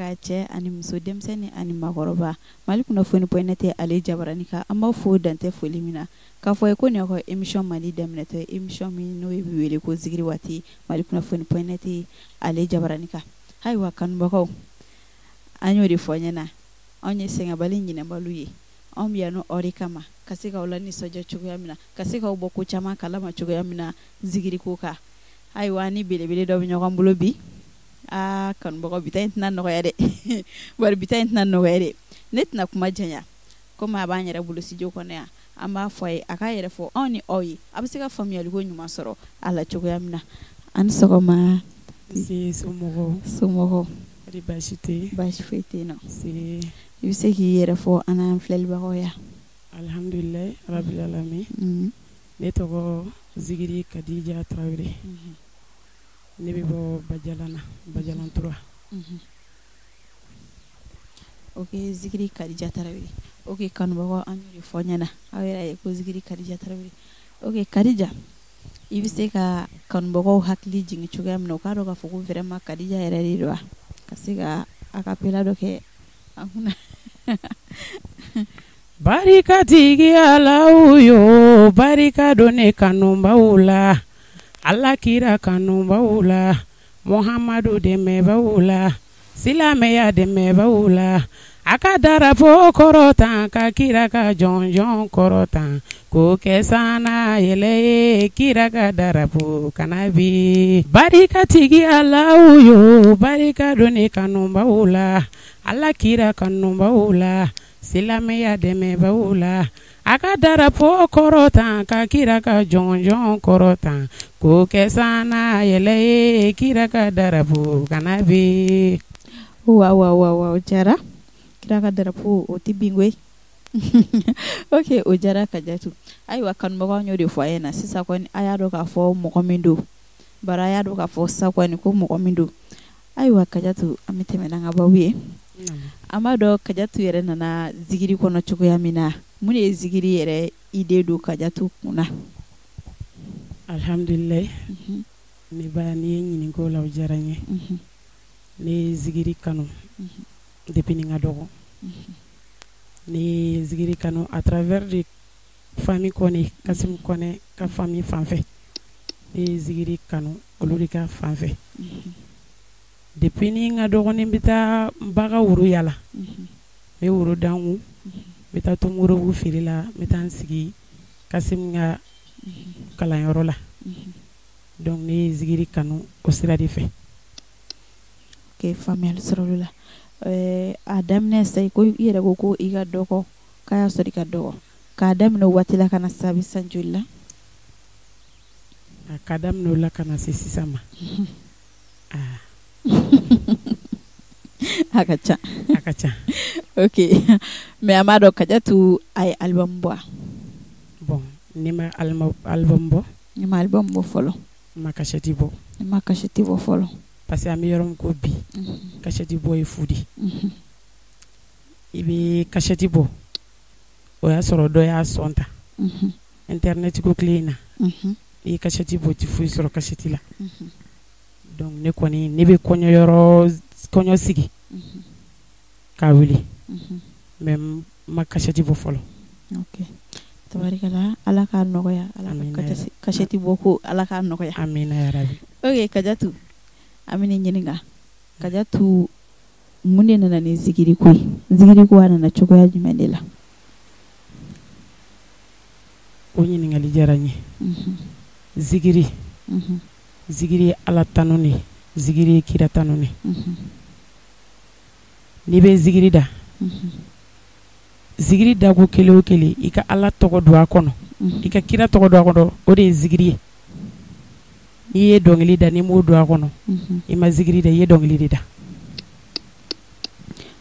Ka cɛ ani muso, denmisɛnnin ani maakɔrɔba, Mali kunnafoni point net ale jabarani kan, an b'aw fo dantɛ foli min na, k'a fɔ ye ko nin y'aw ka émission mandi daminɛtɔ ye, émission min n'o bɛ wele ko zikiri waati, Mali kunnafoni point net ale jabarani kan. Ayiwa kanubagaw, an y'o de fɔ ɲɛna, anw ye sɛgɛnbali ɲinɛbaliw ye, anw bɛ yan nɔ aw de kama, ka se k'aw la nisɔndiya cogoya min na, ka se k'aw bɔ ko caman kalama cogoya min na zikiri ko kan. Ayiwa, ni belebele dɔ bɛ ɲɔgɔn bolo bi. Aa kanubagaw, bi ta in tɛna nɔgɔya dɛ, bari bi ta in tɛna nɔgɔya dɛ. Ne tɛna kuma janya, komi a b'an yɛrɛ bolo studio kɔnɔ yan, an b'a fɔ a ye a k'a yɛrɛ fɔ anw ni aw ye, a bɛ se ka faamuyaliko ɲuman sɔrɔ a la cogoya min na. An ni sɔgɔma. Nse, somɔgɔw? Somɔgɔw? Kɔri baasi tɛ yen? Baasi foyi tɛ yen nɔ. Nse. I bɛ se k'i yɛrɛ fɔ an n'an filɛlibagaw ya? Alhamdulilayi rabil alamin. Ne tɔgɔ Zigiri Kadija Tarawele. Ne bɛ bɔ Bajalan na, Bajalan 3. Ok, Zigiri Kadija Tarawele. Ok kanubagaw, an y'o de fɔ ɲɛna, aw yɛrɛ ye ko Zigiri Kadija Tarawele. Ok Kadija, i bɛ se ka kanubagaw hakili jigin cogoya min na, u k'a dɔn k'a fɔ ko vraiment Kadija yɛrɛ de don wa? Ka se ka a cappella dɔ kɛ an kunna. Barikatigi Alahu yo, barika don ne kanubaw la, Ala kira kanubaw la, Muhamadu dɛmɛbaw la, silamɛya dɛmɛbaw la, a ka drapeau kɔrɔta, ka kira ka jɔnjɔn kɔrɔta, k'o kɛ sanna yɛlɛ ye, kira ka drapeau kana bin. Barikatigi Alahu yo, barika don ne kanubaw la, Ala kira kanubaw la, silamɛya dɛmɛbaw la, a ka drapeau kɔrɔta, ka kira ka jɔnjɔn kɔrɔta, k'o kɛ sanna yɛlɛ ye, kira ka drapeau kana bin. Wa wa wa wa, o diyara. Kira ka drapeau, o tɛ bin koyi. Ok, o diyara Kajatu. Ayiwa kanubagaw, y'o de fɔ a ɲɛna sisan kɔni, a y'a dɔn k'a fɔ mɔgɔ min don, bari a y'a dɔn k'a fɔ sisan kɔni ko mɔgɔ min don. Ayiwa Kajatu, an bɛ tɛmɛ n'an ka babu ye. An b'a dɔn Kajatu yɛrɛ nana zikiri kɔnɔ cogoya min na, mun de ye zikiri yɛrɛ idée don Kajatu kun na? Alhamdulilayi, ne ba, n'i ye ɲininka o la, o diyara n ye. Ne ye zikiri kanu depuis ni n ka dɔgɔ. Ne ye zikiri kanu à travers de famille Kɔnɛ, Kasimu Kɔnɛ ka famille fan fɛ. Ne ye zikiri kanu olu de ka fan fɛ. Depuis ni n ka dɔgɔnin bɛ taa n ba ka woro yala, n bɛ woro da n kun, n bɛ taa tomorobu feere la, n bɛ taa n sigi Kasimu ka kalanyɔrɔ la. Donc ne ye zikiri kanu o sira de fɛ. Ok, faamuyali sɔrɔ la. A daminɛ sa, ko i yɛrɛ ko ko i ka dɔgɔ, k'a y'a sɔrɔ i ka dɔgɔ, k'a daminɛ o waati la ka na sisan, a bɛ san joli la? A ka daminɛ o la ka na se sisan ma, aa. A ka ca. A ka ca. Ok, mais an b'a dɔn Kajatu a ye album bɔ. Bon, ne ma album bɔ. Ne ma album bɔ fɔlɔ. N ma cassette bɔ. Ne ma cassette bɔ fɔlɔ. Parce que an bɛ yɔrɔ min ko bi, cassette bɔ ye fu de. I bɛ cassette bɔ, o y'a sɔrɔ dɔ y'a son ta. Internet ko tile in na, i ye cassette bɔ, i tɛ foyi sɔrɔ cassette la. Donc ne kɔni, ne bɛ kɔɲɔyɔrɔ, kɔɲɔ sigi k'a wuli, mais n ma cassette bɔ fɔlɔ. Ok, tabarikala, Ala k'a nɔgɔya, Ala ka cassette bɔ ko Ala k'a nɔgɔya. Amina yarabi. Ok Kajatu, an bɛ ɲininka Kajatu, mun de nana ni zikiri ko ye? Zikiri ko a nana cogoya jumɛn de la? O ɲininkali diyara n ye. Zikiri, zikiri ye Ala tanu de ye, zikiri ye kira tanu de ye. N'i bɛ zikiri da, zikiri dako kelen o kelen, i ka Ala tɔgɔ don a kɔnɔ, i ka kira tɔgɔ don a kɔnɔ, o de ye zikiri ye. N'i ye dɔnkili da, n'i m'o don a kɔnɔ, i ma zikiri da, i ye dɔnkili de da.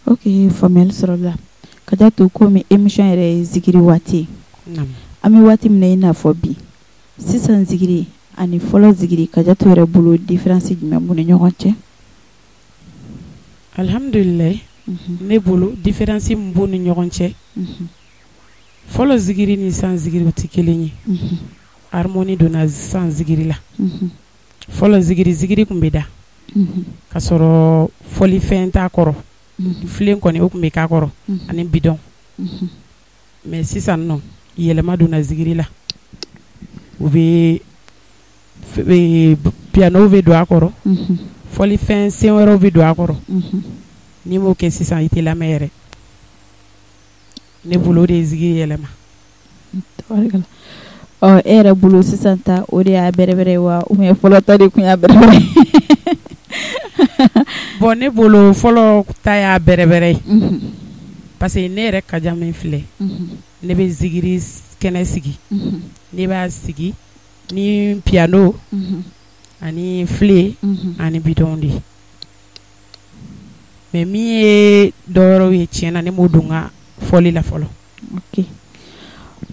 Ok, faamuyali sɔrɔ la. Kajatu, komi émission yɛrɛ ye zikiri waati ye, an bɛ waati min na i n'a fɔ bi sisan, zikiri ani fɔlɔ zikiri, Kajatu yɛrɛ bolo, différence jumɛn b'u ni ɲɔgɔn cɛ? Alhamdulilayi, ne bolo, différence min b'u ni ɲɔgɔn cɛ, fɔlɔ zikiri ni sisan zikiri tɛ kelen ye. Harmonie donna sisan zikiri la. Fɔlɔ zikiri, zikiri tun bɛ da ka sɔrɔ fɔlifɛn t'a kɔrɔ. Filen kɔni o tun bɛ k'a kɔrɔ ani bidɔn. Mais sisan nɔ, yɛlɛma donna zikiri la, u bɛ piano bɛ don a kɔrɔ, fɔlifɛn sen wɛrɛw bɛ don a kɔrɔ. N'i m'o kɛ sisan, i tɛ lamɛn yɛrɛ. Ne bolo, o de ye zikiri yɛlɛma. Ɔ, e yɛrɛ bolo sisan ta, o de y'a bɛrɛbɛrɛ ye wa, ou bien fɔlɔ ta de tun y'a bɛrɛbɛrɛ? Bon, ne bolo, fɔlɔ ta y'a bɛrɛbɛrɛ ye, parce que ne yɛrɛ Kaja min filɛ, ne bɛ zikiri kɛnɛ sigi, ne b'a sigi ni piano ani filen ani bidɔn de ye. Mais min ye dɔwɛrɛw ye, tiɲɛna, ne m'o don n ka fɔli la fɔlɔ. Ok,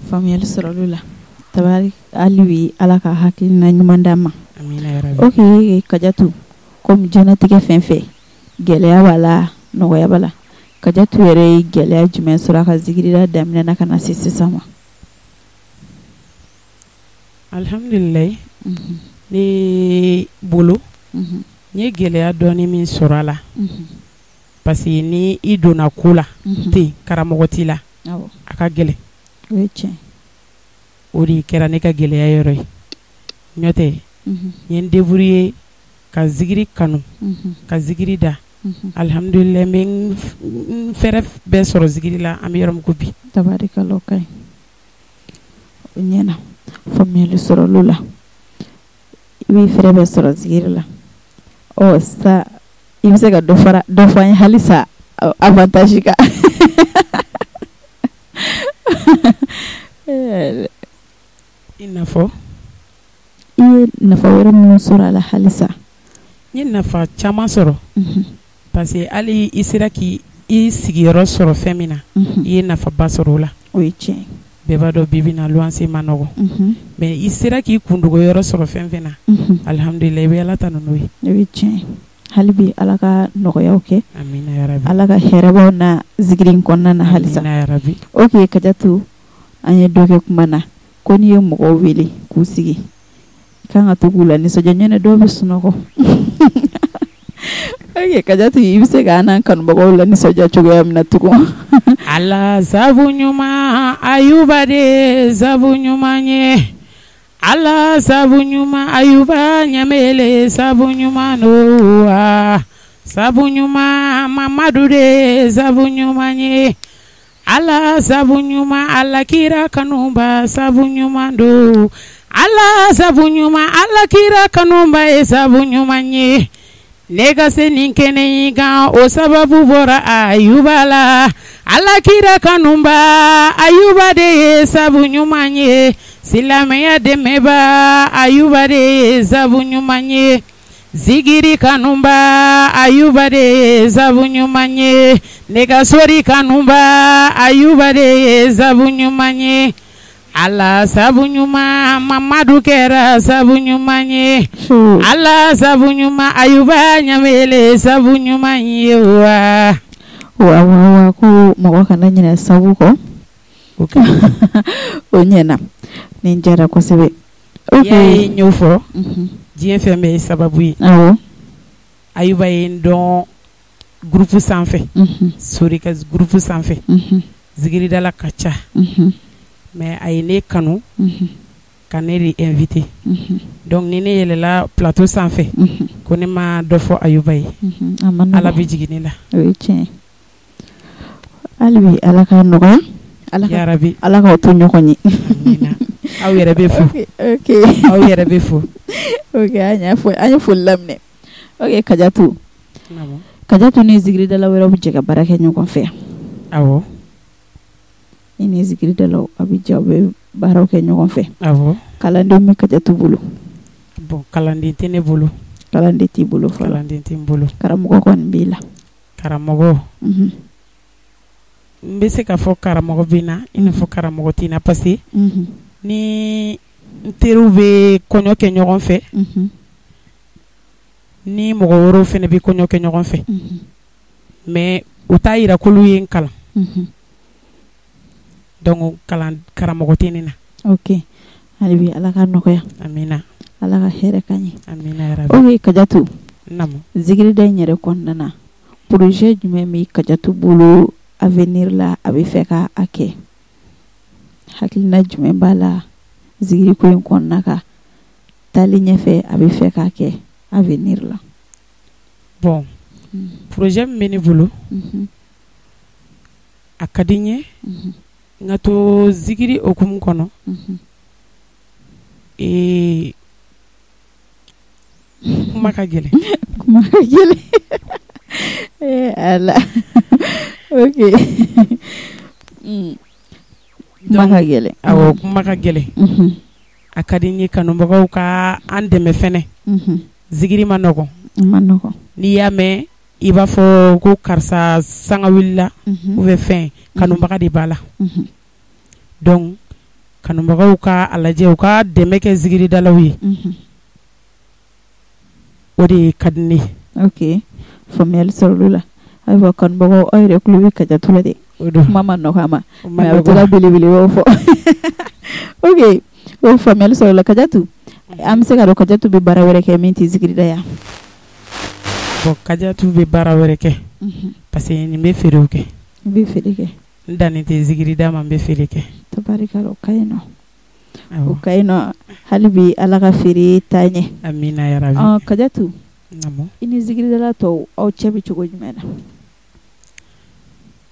faamuyali sɔrɔla o la. Tabari, hali bi Ala ka hakilina ɲuman d'an ma. Amina yarabi. Ok, Kajatu, komi diɲɛlatigɛ fɛn fɛn, gɛlɛya b'a la, nɔgɔya b'a la, Kajatu yɛrɛ ye gɛlɛya jumɛn sɔrɔ a ka zikirida daminɛ na ka na se sisan ma? Alhamdulilayi, ne bolo, n ye gɛlɛya dɔɔni min sɔrɔ a la, parce que ni i donna ko la ten, karamɔgɔ t'i la, a ka gɛlɛn. O ye tiɲɛ. O de kɛra ne ka gɛlɛya yɔrɔ ye. N'o tɛ, n ye n débrouiller ka zikiri kanu, ka zikiri da. Alhamdulilayi, n bɛ n fɛrɛ bɛɛ sɔrɔ zikiri la, an bɛ yɔrɔ min ko bi. Tabarikala, o ka ɲi, o ɲɛna. Faamuyali sɔrɔla o la, i b'i fɛrɛ bɛɛ sɔrɔ zikiri la. Ɔ sa, i bɛ se ka dɔ fara dɔ fɔ an ye halisa avantage kan? I n'a fɔ? I ye nafa wɛrɛ minnu sɔrɔ a la halisa. N ye nafa caman sɔrɔ, parce que hali i sera k'i i sigiyɔrɔ sɔrɔ fɛn min na, i ye nafaba sɔrɔ o la. O ye tiɲɛ. Bɛɛ b'a dɔn, bi bi in na, luwanse ma nɔgɔn, mais i sera k'i kundogo yɔrɔ sɔrɔ fɛn fɛn na, alhamdulilayi, i bɛ Ala tanu n'o ye. O ye tiɲɛ. Hali bi Ala ka nɔgɔyaw kɛ. Amina yarabi. Ala ka hɛrɛbaw na zikiri in kɔnɔna na halisa. Amina yarabi. Ok, Kajatu, an ye dɔ kɛ kuma na ko n'i ye mɔgɔw wele k'u sigi, i kan ka to k'u la nisɔndiya, ɲɔnɛ dɔw bɛ sunɔgɔ. Ok, Kajatu, i bɛ se k'an n'an kanubagaw la nisɔndiya cogoya min na tugun? Ala sabu ɲuman, Ayuba de sabu ɲuman ye. Ala sabu ɲuman, Ayuba ɲamele sabu ɲuman don wa. Sabu ɲuman, Mamadu de sabu ɲuman ye. Ala sabu ɲuman, Ala kira kanuba sabu ɲuman don. Ala sabu ɲuman, Ala kira kanuba ye sabu ɲuman ye. Ne ka se nin kɛnɛ in kan, o sababu bɔra Ayuba la. Ala kira kanuba, Ayuba de ye sabu ɲuman ye. Silamɛya dɛmɛba, Ayuba de ye sabu ɲuman ye. Zikiri kanuba, Ayuba de ye sabu ɲuman ye. Ne ka sori kanuba, Ayuba de ye sabu ɲuman ye. Ala sabu ɲuman, Mamadu kɛra sabu ɲuman ye. Ala sabu ɲuman, Ayuba ɲamele sabu ɲuman ye wa. Wa wa, ko mɔgɔ kana ɲinɛ sabu kɔ. O ɲɛna, nin diyara kosɛbɛ. Ok, n y'o fɔ, diɲɛ fɛn bɛɛ ye sababu ye. Ayuba ye n dɔn groupe sanfɛ, Sori ka groupe sanfɛ, zikiridala ka ca, mais a ye ne kanu ka ne de invité. Donc ni ne yɛlɛla plateau sanfɛ ko ne ma dɔ fɔ Ayuba ye, Ala bɛ jigin ne la. O ye tiɲɛ. Hali bi Ala ka nɔgɔya. Ala yarabi. Ala k'aw to ɲɔgɔn ye. Aw yɛrɛ bɛ fo. Ok. Aw yɛrɛ bɛ fo. Ok, an y'a fɔ, an ye foli laminɛ. Ok, Kajatu. Kajatu ni zikiridala wɛrɛw bɛ jɛ ka baara kɛ ɲɔgɔn fɛ? Awɔ. I ni zikiridalaw, aw bɛ jɛ, aw bɛ baaraw kɛ ɲɔgɔn fɛ? Awɔ. Kalandenw bɛ Kajatu bolo? Bon, kalanden tɛ ne bolo. Kalanden t'i bolo fɔlɔ? Kalanden tɛ n bolo. Karamɔgɔ kɔni b'i la? Karamɔgɔ, n bɛ se k'a fɔ karamɔgɔ bɛ n na, i n'a fɔ karamɔgɔ tɛ n na, parce que ni n teriw bɛ kɔɲɔ kɛ ɲɔgɔn fɛ, ni mɔgɔ wɛrɛw fana bɛ kɔɲɔ kɛ ɲɔgɔn fɛ, mais u t'a yira k'olu ye n kalan. Donc kalan karamɔgɔ tɛ ne na. Ok, hali bi Ala ka nɔgɔya. Amina. Ala ka hɛrɛ ka ɲɛ. Amina yarabi. Ok, Kajatu. Naamu. Zikirida in yɛrɛ kɔnɔna na, Projet jumɛn bɛ Kajatu bolo avenir la, a bɛ fɛ ka a kɛ? Hakilina jumɛn b'a la zikiri ko in kɔnɔna kan, taalen ɲɛfɛ a bɛ fɛ k'a kɛ avenir la? Bon, projet min bɛ ne bolo, a ka di n ye n ka to zikiri hukumu kɔnɔ. Ee, kuma ka gɛlɛn. Kuma ka gɛlɛn. Ee Ala, ok, kuma ka gɛlɛn. Awɔ, kuma ka gɛlɛn. A ka di n ye kanubagaw ka an dɛmɛ fɛnɛ. Zikiri ma nɔgɔn. Ma nɔgɔn. N'i y'a mɛn i b'a fɔ ko karisa sanga wulila ou bien fɛn, kanubaga de b'a la. Donc kanubagaw ka a lajɛ, u ka dɛmɛ kɛ zikiridalaw ye. O de ka di ne ye. Ok, faamuyali sɔrɔla o la. Ayiwa kanubagaw, aw yɛrɛ tulo bɛ Kajatu la dɛ. O don. Kuma ma nɔgɔ a ma, mais a bɛ to ka belebelebaw fɔ. Ok, o faamuyali sɔrɔla. Kajatu, an bɛ se k'a dɔn Kajatu bɛ baara wɛrɛ kɛ min tɛ zikirida ye? Bon, Kajatu bɛ baara wɛrɛ kɛ parce que nin bɛ feerew kɛ. I bɛ feere kɛ. N dannen tɛ zikirida ma, n bɛ feere kɛ. Tabarikala, o ka ɲi nɔ. O ka ɲi nɔ, hali bi Ala ka feere taa ɲɛ. Amina yarabi. Kajatu, i ni zikiridala tɔw, aw cɛ bɛ cogo jumɛn na?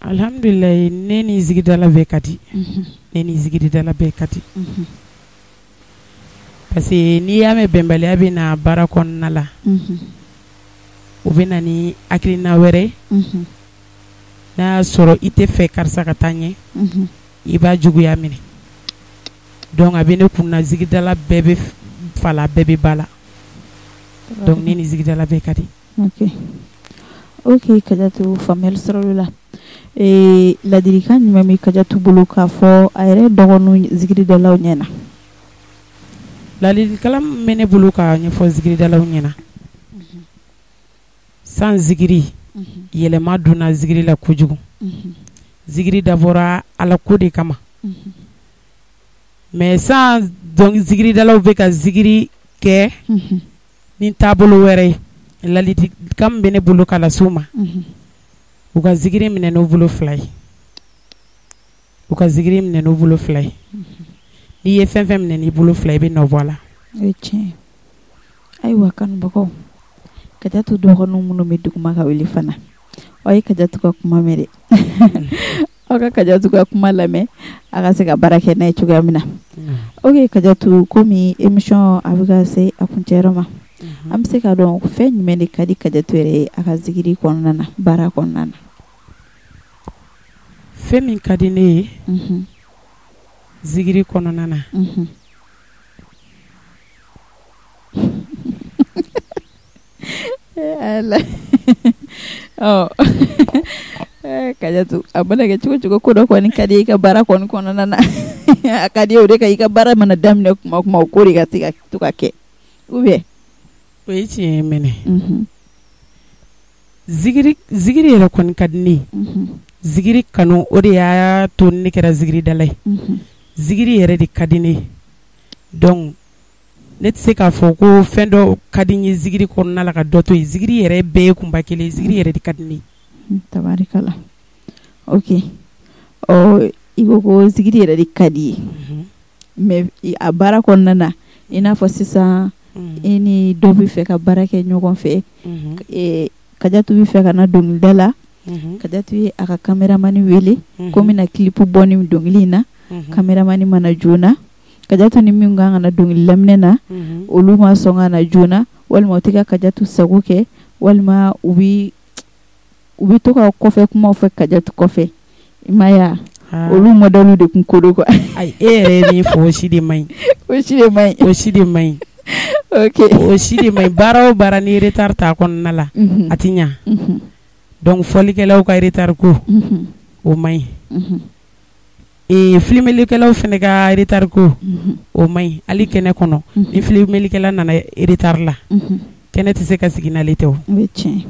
Alhamdulilayi, ne ni zikiridala bɛɛ ka di. Ne ni zikiridala bɛɛ ka di. Parce que n'i y'a mɛn bɛnbaliya bɛ na baara kɔnɔna la, u bɛ na ni hakilina wɛrɛ. N'a y'a sɔrɔ i tɛ fɛ karisa ka taa ɲɛ, i b'a juguya minɛ. Donc a bɛ ne kun na, zikiridala bɛɛ bɛ fa la, bɛɛ bɛ ba la. Donc ne ni zikiridala bɛɛ ka di. Ok, Kajatu, faamuyali sɔrɔla la. Ee, ladilikan jumɛn bɛ Kajatu bolo k'a fɔ a yɛrɛ dɔgɔninw zikiridalaw ɲɛna? Ladilikan min bɛ ne bolo k'a ɲɛfɔ zikiridalaw ɲɛna, san zikiri yɛlɛma donna zikiri la kojugu. Zikiri dabɔra Ala ko de kama, mais san donc zikiridalaw bɛ ka zikiri kɛ ni taabolo wɛrɛ ye. Ladilikan min bɛ ne bolo k'a lase u ma, u ka zikiri minɛ n'u bolo fila ye, u ka zikiri minɛ n'u bolo fila ye. N'i ye fɛn fɛn minɛ n'i bolo fila, i bɛ nɔ bɔ a la. O ye tiɲɛ ye. Ayiwa kanubagaw, Kajatu dɔgɔninw minnu bɛ duguma ka wuli fana, aw ye Kajatu ka kuma mɛn dɛ. Aw ka Kajatu ka kuma lamɛn, a ka se ka baara kɛ n'a ye cogoya min na. Ok Kajatu, komi émission a bɛ ka se a kuncɛyɔrɔ ma, an bɛ se k'a dɔn fɛn jumɛn de ka di Kajatu yɛrɛ ye a ka zikiri kɔnɔna na, baara kɔnɔna na? Fɛn min ka di ne ye zikiri kɔnɔna na, Ala, ɔ Kajatu, a mana kɛ cogo cogo, ko dɔ kɔni ka di i ka baara kɔni kɔnɔna na. A ka di o de ka i ka baara mana daminɛ kuma kuma, o ko de ka se ka to ka kɛ, ou bien? O ye tiɲɛ ye mɛnɛ. Zikiri yɛrɛ kɔni ka di ne ye. Zikiri kanu, o de y'a to ne kɛra zikiridala ye. Zikiri yɛrɛ de ka di ne ye. Donc ne tɛ se k'a fɔ ko fɛn dɔ ka di n ye zikiri kɔnɔna la ka dɔ to yen. Zikiri yɛrɛ bɛɛ ye kunba kelen, zikiri yɛrɛ de ka di ne ye. Tabarikala. Ok, ɔ i ko ko zikiri yɛrɛ de ka di ye, mais a baara kɔnɔna na, i n'a fɔ sisan i ni dɔ bɛ fɛ ka baara kɛ ɲɔgɔn fɛ, Kajatu bɛ fɛ ka na dɔnkilida la, Kajatu ye a ka caméraman wele ko n bɛna clip bɔ ni dɔnkili in na. Caméraman ma na joona. Kajatu ni min kan ka na dɔnkili laminɛ na, olu ma sɔn ka na joona, walima u tɛ ka Kajatu sago kɛ, walima u bɛ to ka kɔfɛ kumaw fɔ Kajatu kɔfɛ. I ma ye olu modèle de kun ko don quoi. Ayi, e yɛrɛ ye min fɔ, o si de man ɲi. O si de man ɲi. O si de man ɲi. Ok, o si de man ɲi. Baara o baara, ni retard t'a kɔnɔna la, a tɛ ɲa. Donc fɔlikɛlaw ka retard ko, o man ɲi. Ee, filmelikɛlaw fana ka retard ko, o man ɲi. Hali kɛnɛ kɔnɔ, ni filmelikɛla nana retard la, kɛnɛ tɛ se ka sigi n'ale tɛ o. O ye tiɲɛ.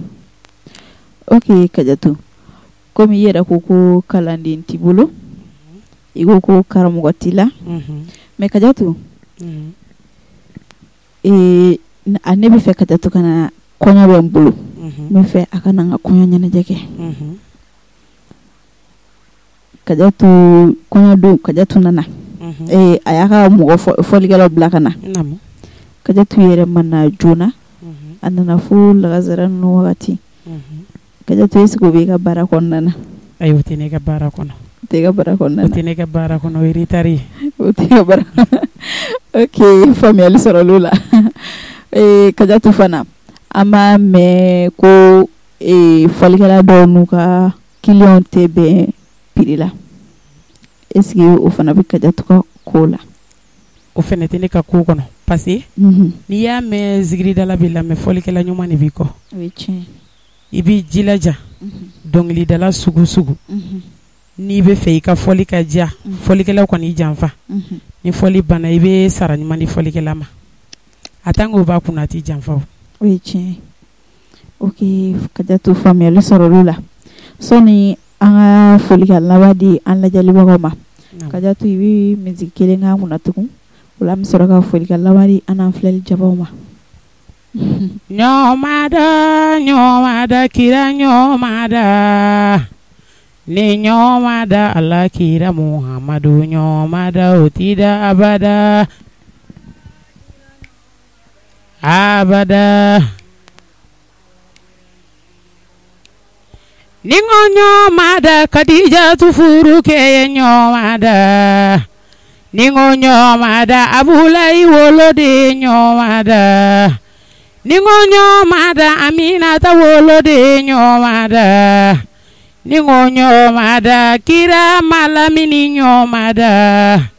Ok Kajatu, komi i yɛrɛ ko ko kalanden t'i bolo, i ko ko karamɔgɔ t'i la, mais Kajatu, ee, ne bɛ fɛ Kajatu ka na, kɔɲɔ bɛ n bolo. N bɛ fɛ a ka na n ka kɔɲɔ ɲɛnajɛ kɛ. Kajatu kɔɲɔdon, Kajatu nana, a y'a ka mɔgɔ fɔlikɛlaw bila ka na. Kajatu yɛrɛ ma na joona, a nana fo lagansara ninnu wagati. Kajatu, est-ce que o b'e ka baara kɔnɔna na? Ayi, o tɛ ne ka baara kɔnɔ. O tɛ e ka baara kɔnɔna na. O tɛ ne ka baara kɔnɔ, o ye retard ye. O tɛ ka baara. Ok, faamuyali sɔrɔla o la. Kajatu fana, an b'a mɛn ko fɔlikɛla dɔw n'u ka client tɛ bɛn prix la. Est-ce que o fana bɛ Kajatu ka ko la? O fana tɛ ne ka ko kɔnɔ, parce que n'i y'a mɛn zikiridala b'i lamɛn, fɔlikɛla ɲuman de b'i kɔ. O ye tiɲɛ. I b'i jilaja, dɔnkilidala sugu sugu, n'i bɛ fɛ i ka fɔli ka diya, fɔlikɛlaw kɔni janfa. Ni fɔli banna, i bɛ sara ɲuman di fɔlikɛla ma. A tant que o b'a kunna, a t'i janfa. O ye tiɲɛ. Ok, Kajatu, faamuyali sɔrɔla o la. Sɔni an ka folikan laban di an lajɛlibagaw ma, Kajatu, i bɛ musique kelen k'an kunna tugun, o la an bɛ sɔrɔ ka folikan laban di an n'an filɛli jabaw ma. Ɲɔmada, ɲɔmada, kira ɲɔmada, ni ɲɔmada, Ala kira Muhamadu ɲɔmada, o ti da abada abada. Ni ko ɲɔmada, Kadijatu furu kɛ ye ɲɔmada. Ni ko ɲɔmada, Abulayi woloden ɲɔmada. Ni ko ɲɔmada, Aminata woloden ɲɔmada. Ni ko ɲɔmada, kira malamini ɲɔmada.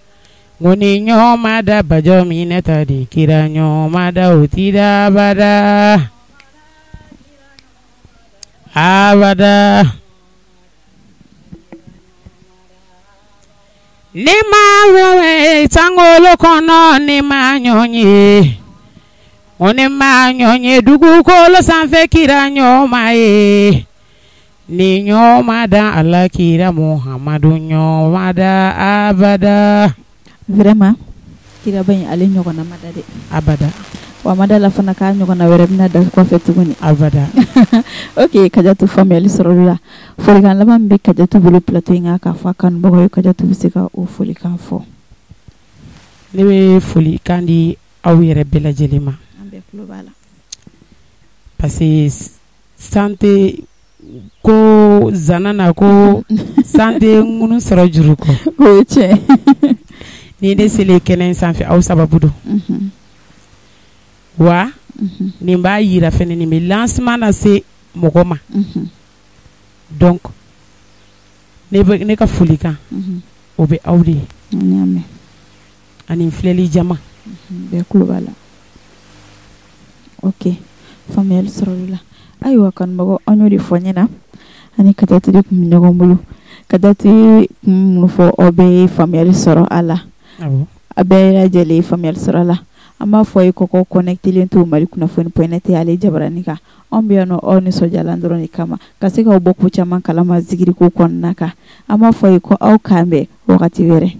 Ngo ni ɲɔmada, bajɔ minɛta di kira ɲɔmada, o ti da abada abada. Ni ma sankolo kɔnɔ, ni ma ɲɔgɔn ye, o ni ma ɲɔgɔn ye dugukolo sanfɛ, kira ɲɔgɔn ye. Ni ɲɔgɔn da, Ala kira Muhamadu ɲɔgɔn da abada. Vraiment, kiraba in, ale ɲɔgɔnna ma da dɛ. Abada. Wa ma da la fana k'a ɲɔgɔnna wɛrɛ bɛna da kɔfɛ tuguni. Abada. Ok, Kajatu, faamuyali sɔrɔla la. Folikan laban min bɛ Kajatu bolo plateau in kan k'a fɔ a kanubagaw ye, Kajatu bɛ se ka o folikan fɔ. Ne bɛ folikan di aw yɛrɛ bɛɛ lajɛlen ma. An bɛɛ tulo b'a la. Parce que san tɛ ko zana na ko san tɛ ŋunu sɔrɔ juru kɔ. O ye tiɲɛ. Ni ne selen kɛnɛ in sanfɛ, aw sababu don. Wa nin b'a yira fɛnɛ, nin bɛ lancement lase mɔgɔ ma. Donc ne bɛ ne ka folikan, o bɛ aw de ye. An y'a mɛn. Ani filɛli jama. Bɛɛ tulo b'a la. Ok, faamuyali sɔrɔla la. Ayiwa kanubagaw, an y'o de fɔ ɲɛna, ani Kajatu de tun bɛ ɲɔgɔn bolo. Kajatu ye kun minnu fɔ, aw bɛɛ ye faamuyali sɔrɔ a la. A bɛɛ lajɛlen ye faamuyali sɔrɔ a la. An b'a fɔ ye kɔkɔ connecté to Mali kunnafoni.net ale jabarani kan. Anw bɛ yan nɔ aw nisɔndiyalan dɔrɔn de kama, ka se k'aw bɔ ko caman kalama zikiri ko kɔnɔna kan. An b'a fɔ ye ko aw k'an bɛn wagati wɛrɛ.